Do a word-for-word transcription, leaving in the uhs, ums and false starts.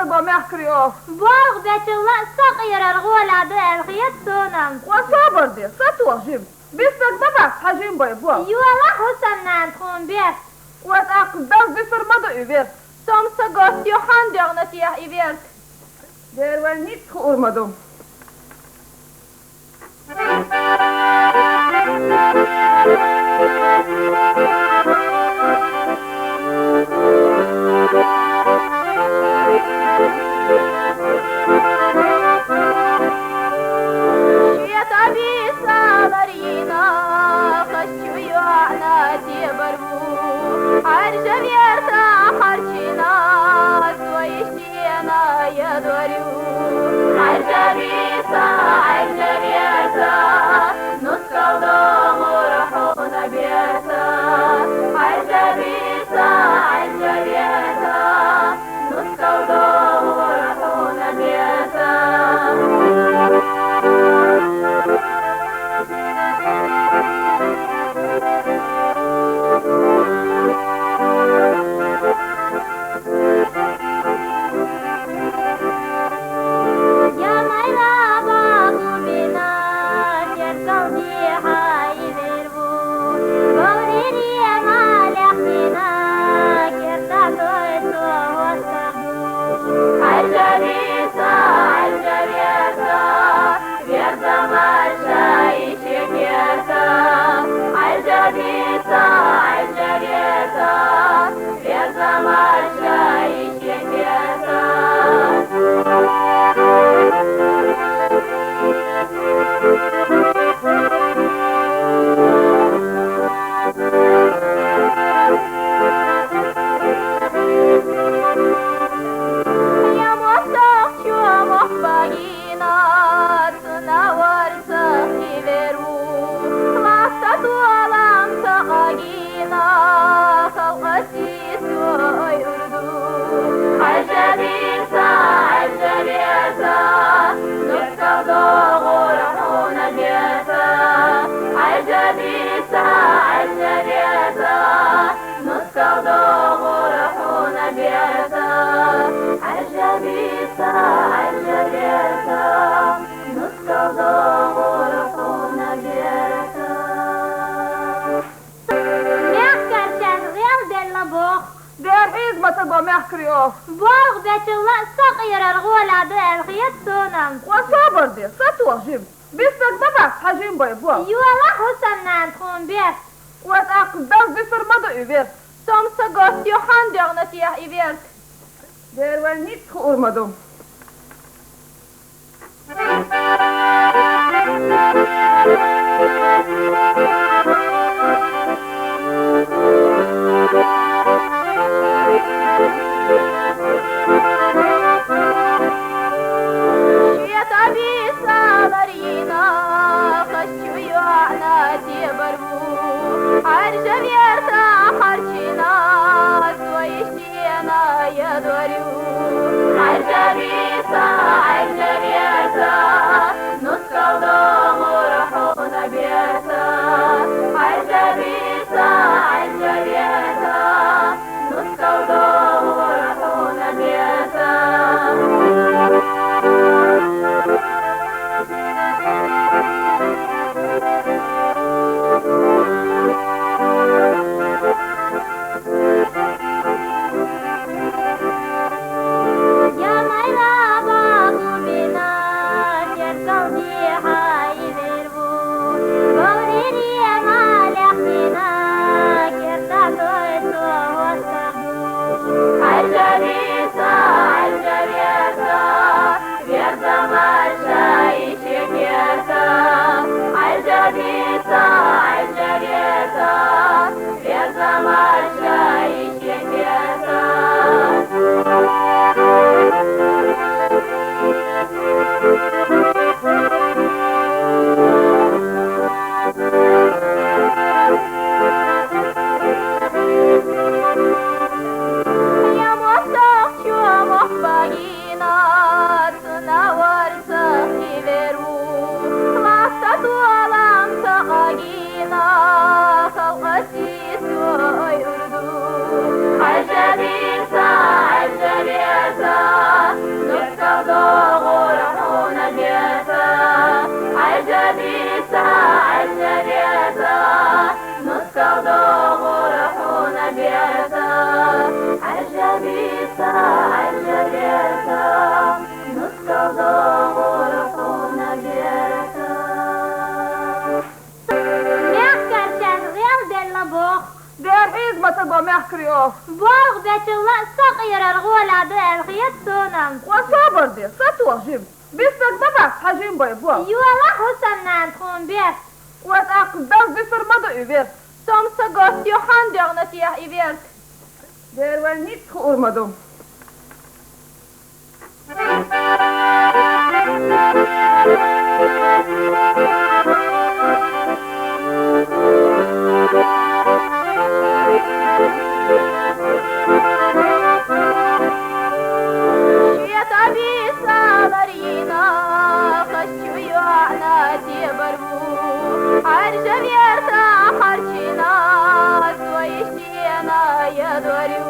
Бо мехкарий оха. Болх бечул а со къерар гӀолла да аьлла хет сона. Ва собар де, сатохаш жима. Биссаг ма бац хьа жимбай бо. Йола хӀусам нана тхона бер. Ва тӀаккха даз бисар ма ду и верт. Сом са гос ю хьан дегӀна теха и верт. Дера вай ницкъ хуур ма ду. Шета бийса ларина, хачу йоӀна тебар ву. Хьаржа верта харчина, со ишти Ена я дворю. Хьажа биса, хьажа биса, нускал домур хьуна биса. Хьажа биса, хьажа биса, нускал домур хьуна биса. Мехкарчен гӀел делла бох. Дера хьийза ма ца го мехкарий оха. Болх бечул а со къерар гӀолла да аьлла хет сона. Ва собар де, сатохаш жима. Биссаг ма бац хьа жимбай бо. Йола хӀусам нана тхона бер. Ва тӀаккха даз бисар ма ду и верт. Сом са гос ю хьан дегӀна теха и верт. Дера вай ницкъ хуур ма ду. Мехкар чаз гӀел делла боху. Дера хьийза ма ца го мехкарий оха. Болх бечул а со къерар гӀола ду аьлла хета суна. Ва собар де, сатоха жима. Биссаг ма бац хьан жима бай бо. Йола хӀусамнана тхуна берт. Ва тӀаккха даза дуьсур ма ду и верт. Со-м ца го, соьгахь дегӀна техьа и верт. Дера вайн ницкъ хуур ма ду. Шен тӀе бийсалар йина, хазачу йоӀана тебар ву. Хьаьржа верта хьарчийна, со йиш йина я дори.